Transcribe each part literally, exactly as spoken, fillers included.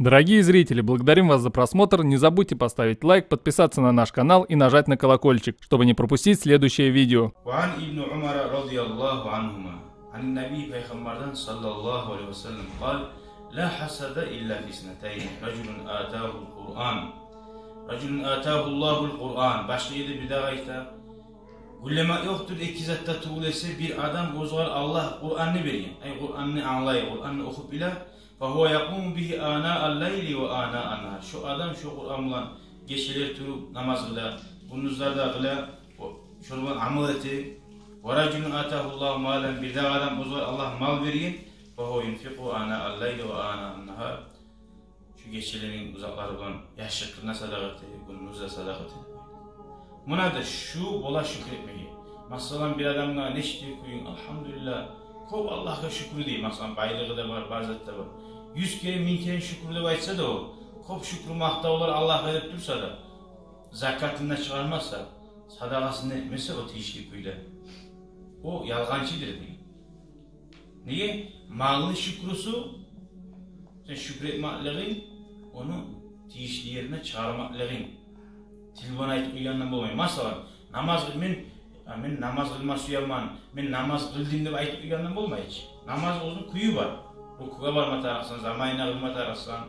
Дорогие зрители, благодарим вас за просмотр. Не забудьте поставить лайк, подписаться на наш канал и нажать на колокольчик, чтобы не пропустить следующее видео. وعن ابن عمر رضي الله عنهما عن النبي, пайхаммардан саллаллагьу алайгьи ва саллам, قال: لا حسد إلا في اثنتين، رجل آتاه القرآن، رجل آتاه الله القرآن. Башлап эди бирдагъы айта: гюллемек ёкъдур эки затда тюгюл эсе, бир адам, оьзюне Аллагь Къуранны берген. Ай, Къуранны англай, Къуранны охуп биле. فهو يقوم به آناء الليل وآناء النهار. Шо адам шо Къуран булан гечелер туруп намаз къыла, гюндюзлер де къыла, о, шо булан амал эте. ورجل آتاه الله مالا, бирдагъы адам, оьзюне Аллагь мал берген. فهو ينفقه آناء الليل وآناء النهار. Шо гечелени узакълары булан яшыртгъын садагъа эте, гюндюз де садагъа эте. Муна да шу бола шюкюр этмеге. Масала, бир адамгъа нечик де кююнг, альгьамдулиллагь, кёп Аллагьгъа шюкюр дей. Масала, байлыгъы да бар, бар зат да бар. Юз керен, минг керен шюкюр деп айтса да о, кёп шюкюр, макътавлар Аллагьгъа деп турса да, закатын да чыгъармаса, садагъасын да этмесе о тийишли кюйде, о ялгъанчыдыр деген. Неге? Малны шюкюрюсю, сен шюкюр этмеклигинг, ону тийишли ерине чыгъармакълыгъынг. Тил булан айтып къойгъандан болмай. Масала, намаз къыл-, мен, а, мен намаз къылма сюемен, мен намаз къылдым деп айтып къойгъандан болмай чы. Намаз оьзюню кюю бар. Рукугъа барма тарыкъсан, заманына къылма тарыкъсан.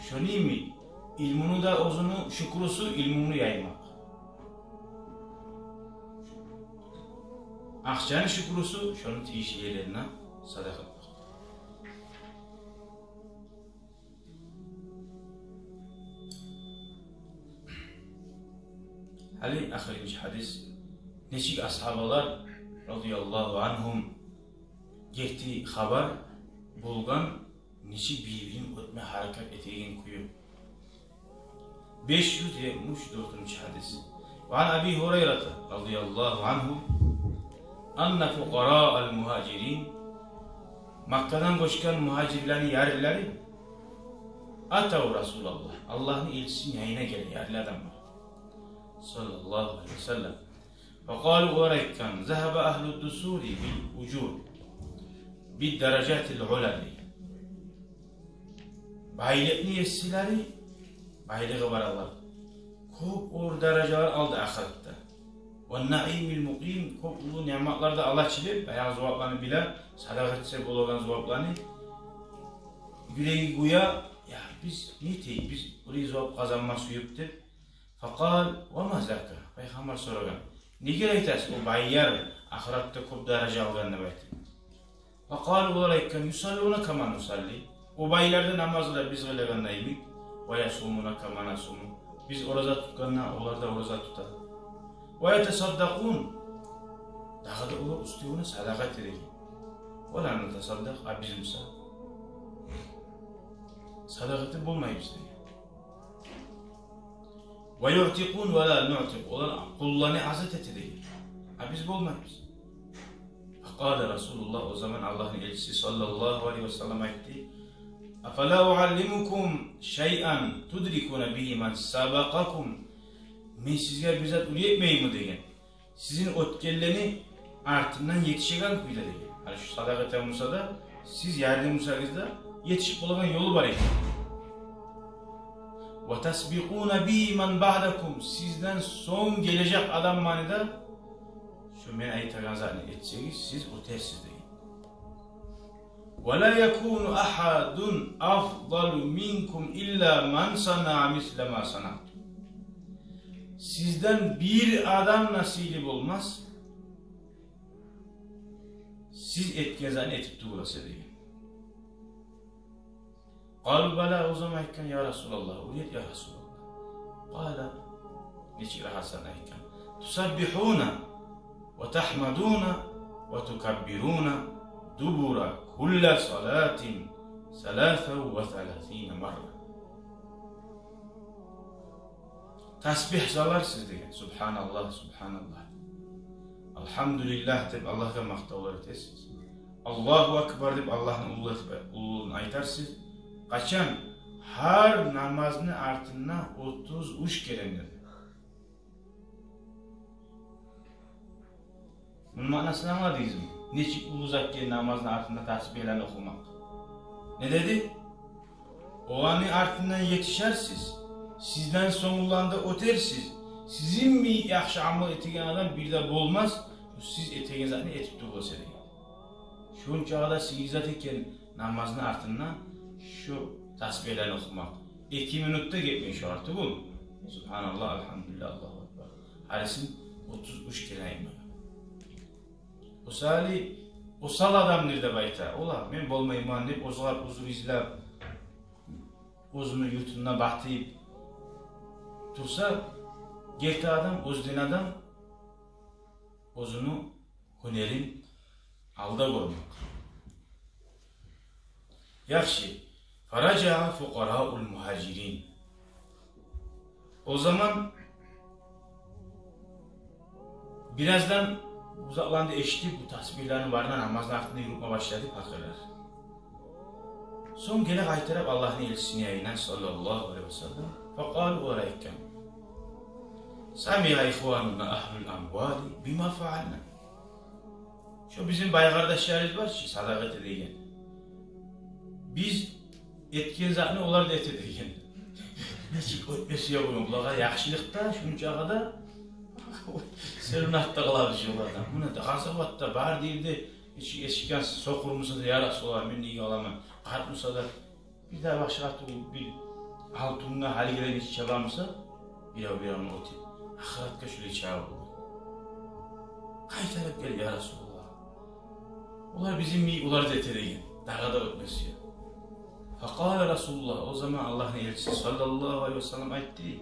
Шону йимик, илмуну да оьзюню шюкюрюсю илмуну яймакъ. Акъчаны шюкюрюсю шону тийишли ерлерине садагъа этмек. Гьали ахырынчы гьадис. Нечик асгьабалар, радияллагьу ангьум, герти хабар болгъан, нечик бир-бирин оьтме гьаракат этеген кюю. Беш юз етмиш дёртюнчю гьадис. وعن أبي هريرة رضي الله عنه أن فقراء المهاجرين, Маккадан гёчген мугьажирлени ярлылары, أتوا رسول الله, Аллагьны элчисини янына геле ярлы адамлар, саллаллагьу алайгьи ва саллам. فقالوا, олар айтгъан: ذهب أهل الدثور بالأجور بالدرجات العلى, деген. Байлыкъны есилери, байлыгъы бар олар, кёп уллу даражалар алды ахыратда. والنعيم المقيم, кёп уллу ниъматлар да ала чы деп, баягъы зувапланы биле, садагъа этсе болагъан зувапланы. Юреги гюя: я, биз не этейик, биз уллу зувап къазанма сюйдюк деп. فقال: وما ذاك؟ Пайхаммар сорагъан: неге айтасыз о байлар ахыратда кёп даража алгъан деп айтып? فقالوا, олар айтгъан: يصلون كما نصلي. О байлар да намаз къыла биз къылагъанда йимик. ويصومون كما نصوم. Биз ораза тутгъанда олар да ораза тута. ويتصدقون. Дагъы да олар уьстевюне садагъа эте деген. ولا نتصدق, а биз буса садагъа этип болмайбыз деген. ويعتقون ولا نعتق, олар къулланы азат эте деген. А биз болмайбыз. فقال رسول الله, о заман Аллагьны элчиси саллаллагьу алайгьи ва саллам айтды: أفلا أعلمكم شيئا تدركون به من سبقكم؟ Мен сизге бир зат уьйретмейимми деген, сизин оьтгенлени артындан етишеген кюйде деген. Гьали шу садагъа этеген буса да, сиз ярлы бусагъыз да, етишип болагъан ёлу бар экен. وتسبقون به من بعدكم, сизден сонг гележек адамланы да шу мен айтагъан затны этсегиз, сиз оьтерсиз деген. ولا يكون أحد أفضل منكم إلا من صنع مثل ما صنعتم. Сизден бир адам да сыйлы болмас, сиз этген затны этип тюгюл эсе деген. قالوا بلى, о заман айтгъан: يا رسول الله, уьйрет, я Расулаллагь. قال, нечик рагьат саны айтгъан: تسبحون وتحمدون وتكبرون دبر كل صلاة ثلاثا وثلاثين مرة. Тасбигь саларсыз деген. Субгьаналлагь, субгьаналлагь. Альгьамдулиллагь деп Аллагьгъа макътавлар этесиз. Аллагьу акбар деп Аллагьны уллу этип, уллулугъун айтарсыз. Къачан? Гьар намазны артында отуз уьч керен деди. Муну маънасын англадыгъызмы? Нечик уллу зат экен намазны артында тасбигьлени охумакъ. Не деди? Оланы артындан етишерсиз, сизден сонгуланы да оьтерсиз. Сизин йимик яхшы амал этеген адам бир де болмас, сиз этеген затны этип тургъан эсе деген. Шунчагъа да сыйлы зат экен намазны артындан шу тасбигьлени охумакъ. Эки минут да гетмей шо артыкъ ол. Субгьаналлагь, альгьамдулиллагь, Аллагьу акбар. Гьарисин отуз уьч керен айтмагъа. Осал, осал адамдыр деп айта. Олар, мен болмайман деп, оьзюне узур излеп, оьзюню юртуна батып турса, герти адам, оьзден адам оьзюню гьюнерин алда гёрмек. Яхшы. Фаражаа фукъараул мугьажирин. О заман бираздан бу затланы эшитип, бу тасбигьлени барына намазны артында юрютме башлады пакъырлар. Сонг геле къайтарып Аллагьны элчисини янына, саллаллагьу алайгьи ва саллам. Факъалу, олар айтгъан: «Самиа ихвануна агьлул амвали бима фаална». Шо бизин бай къардашларыбыз бар чы, садагъа эте деген. Биз этген затны олар да эте деген. Нечик оьтмесе я буну, булагъа яхшылыкъ да, шунчагъа да серунат да къылабыз шолардан. Муна да къазаватда бар дей де, эшик, эшикден сокъур буса да, я Расулаллагь, мен неге аламан? Къарт буса да, бир де башгъа тюгюл, бир алтынгъа гьалигелер нечик чаба буса, бирев-биревню оьтюп, ахыратгъа шулай чабып болмай. Къайтарып гел, я Расулаллагь. Олар бизин йимик, олар да эте деген. Дагъы да оьтмесе я. Факъала Расулуллагь, о заман Аллагьны элчиси, саллаллагьу алайгьи ва саллам, айтды: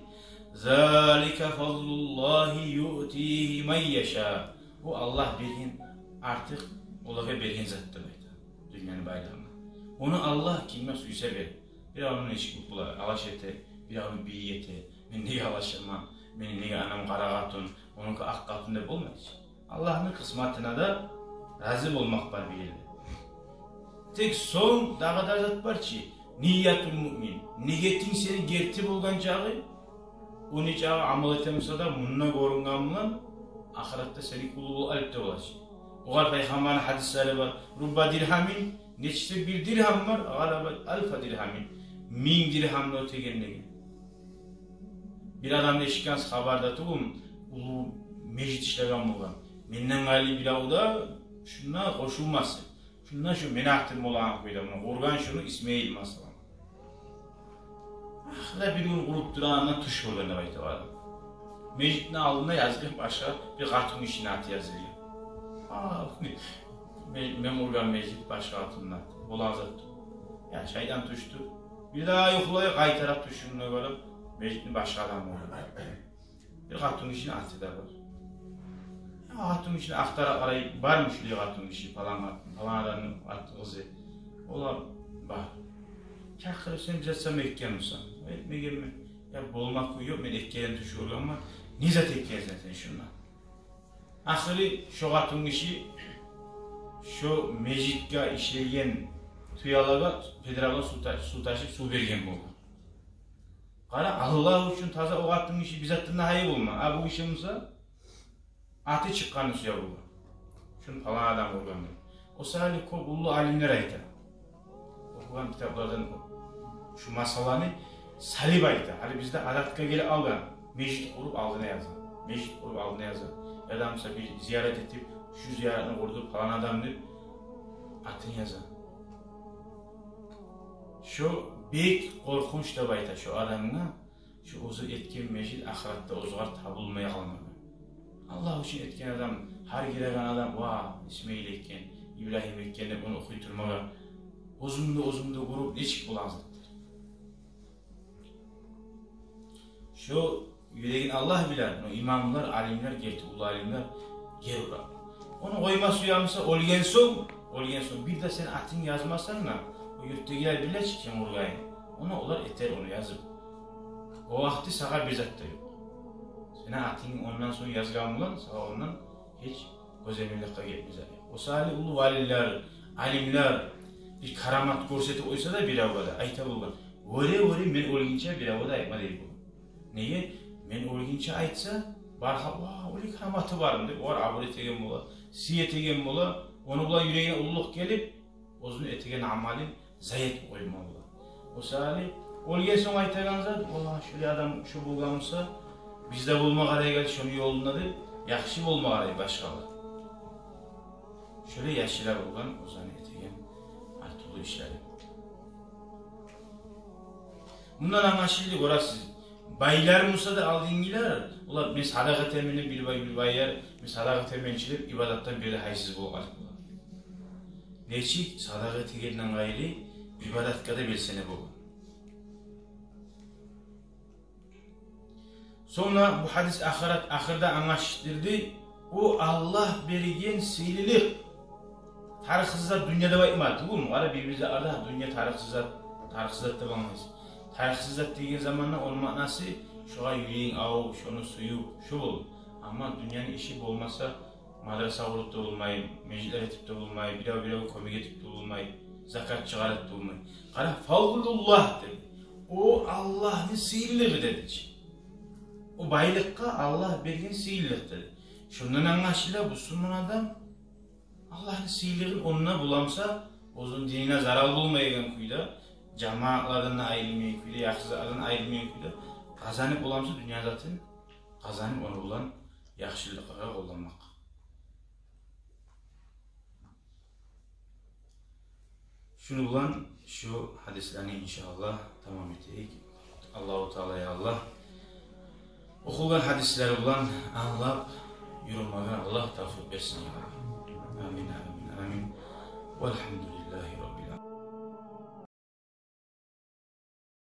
«Залика фазлуллагьи юътигьи ман яша». Бу Аллагь берген, артыкъ олагъа берген зат деп айта. Дюньяны байлыгъына. Ону Аллагь кимге сюйсе бере. Биревню нечик булай алаша эте, биревню бийик эте. Мен неге алашаман? Мени неге анам къара къатын, онуки акъ къатын деп болмай чы. Аллагьны къысматына да рази болмакъ бар бу ерде. Тек сонг дагъы да зат бар чы. Ниятул муъмин. Ниятынг сени герти болгъан чакъы, о нечакъы амал эте буса да, мунда гёрюнген булан ахыратда сени къуллугъунг алып да бола чы. Огъар Пайхаммарны гьадислери бар. «Рубба диргьамин», нечик де бир диргьам бар, «гъалабат алфа диргьамин», минг диргьамны оьтеген деген. Бир адамны эшитгенсиз хабарда тюгюлмю, уллу межит ишлеген болгъан. Менден къайры бирев де шунда къошулмасын. Шунда шу мени атым болагъан кюйде, муна къургъан шуну Исмаил, масала. Ахырда бир гюн къуруп турагъанда тюш гёрген деп айта о адам. Межитни алдында язылгъан башгъа бир къатынгишини аты язылгъан. А, мен, мен къургъан межит башгъа къатынны аты. Болагъан зат тюгюл. Я, шайтан тюшдю. Бир дагъы юхлай, къайтарып тюшюнде гёрюп, межитни башгъа адам къургъан. Бир къатынгишини аты да бар. Я, къатынгишини ахтара къарай, бармы шулай къатынгиши, палан къатын, палан адамны ат, къызы. Олар бар. Чакъырып, сен бир зат этгенмисен? Этмегенмен. Я, болмакъ ёкъ, мен этгенин тюш гёргенмен. Не зат этгенсен сен шунда? Ахыры шо къатынгиши шо межитге ишлейген тюелагъа ведра булан сув та-, сув ташып, сув берген болгъан. Къара, Аллагь учун таза о къатынгиши, бир затдан да гьайы болмай. А бу гиши буса, аты чыкъгъанны сюе болгъан. Шуну палан адам къургъан деп. О саялы кёп уллу алимлер айта. Охугъан китаплардан шу масъаланы салып айта. Гьали бизде адатгъа гелип къалгъан, межит къуруп алдына яза. Межит къуруп алдына яза. Яда буса бир зиярат этип, шу зияратны къурду палан адам деп атын яза. Шо бек къоркъунч деп айта шо адамгъа, шо оьзю этген межит ахыратда оьзюгер табулмай къалмагъа. Аллагь учун этген адам, гьар гиреген адам, ва, Исмаил этген, Ибрагьим этген деп ону охуй турмагъа, оьзюмде, оьзюмде къуруп, нечик болагъан затдыр. Шо юрегин Аллагь биле, но имамлар, алимлер, герти уллу алимлер гер ура. Ону къойма сюе буса, оьлген сонг, оьлген сонг, бир де сен атынг язмасанг да, о юртдагъылар биле чи ким къургъанын. Ону олар этер, ону язып. О вакъти сагъа бир зат да ёкъ. Сени атынгны ондан сонг язгъан булан сагъа ондан гьеч гёземелликге гетмес. О саялы уллу валилер, алимлер бир карамат гёрсетип къойса да биревге де, айта болгъан: «Вёре, вёре, мен оьлгюнче биревге де айтма», — дей болгъан. Неге? Мен оьлгюнче айтса, баргъа, ва, оьлюню караматы бармы деп, олар абур этеген бола, сый этеген бола, ону булан юрегине уллулукъ гелип, оьзюню этеген амалын зая этип къойма бола. О саялы оьлген сонг айтагъан зат, валлагь, шолай адам шо болгъан буса, биз де болма къарайгъан шону ёлунда деп, яхшы болма къарай башгъалар. Шолай яшыра болгъан оьзюню этеген гьар тюрлю ишлери. Мундан англашылды, гёресиз. Байлар буса да алдынгъылар, олар, мен садагъа этемен деп, бир бай, бир байлар, мен садагъа этемен чи деп, ибадатдан бери гьайсыз болуп къалып болар. Нечик садагъа этегенден къайры ибадатгъа да белсене болгъан. Сонг да бу гьадис ахырат, ахырда англашдырды. О Аллагь берген сыйлылыкъ. Тарыкъсыз зат дюнья деп айтмады, тюгюлмю? Къара, бир-бир затларда дюнья тарыкъсыз зат, тарыкъсыз зат деп англайбыз. Тарыкъсыз зат деген заманда ону маънасы шогъар юрегинг авуп, шону сююп, шо болду. Амма дюньяны иши болмаса, мадраса къуруп да болмай, межитлер этип де болмай, бирев-биревге кёмек этип де болмай, закат чыгъарып да болмай. Къара, фадлуллагь деди. О Аллагьны сыйлылыгъы деди чи. О байлыкъгъа Аллагь берген сыйлылыкъ деди. Шондан англашыла, бусурман адам Аллагьны сыйлылыгъын онда боламса, оьзюню динине зарал болмайгъан кюйде, жамаатлардан да айрылмайгъан кюйде, яхшы затдан айрылмайгъан кюйде къазанып боламса дюнья затын, къазанып ону булан яхшылыкъгъа къолланмакъ. Шуну булан шу гьадислени, иншааллагь, тамам этейик. Аллагьу Таала, я Аллагь, охулгъан гьадислер булан англап юрюмеге Аллагь тавфикъ берсин, я Аллагь. Амин, амин, амин. Валгьамдулиллагь.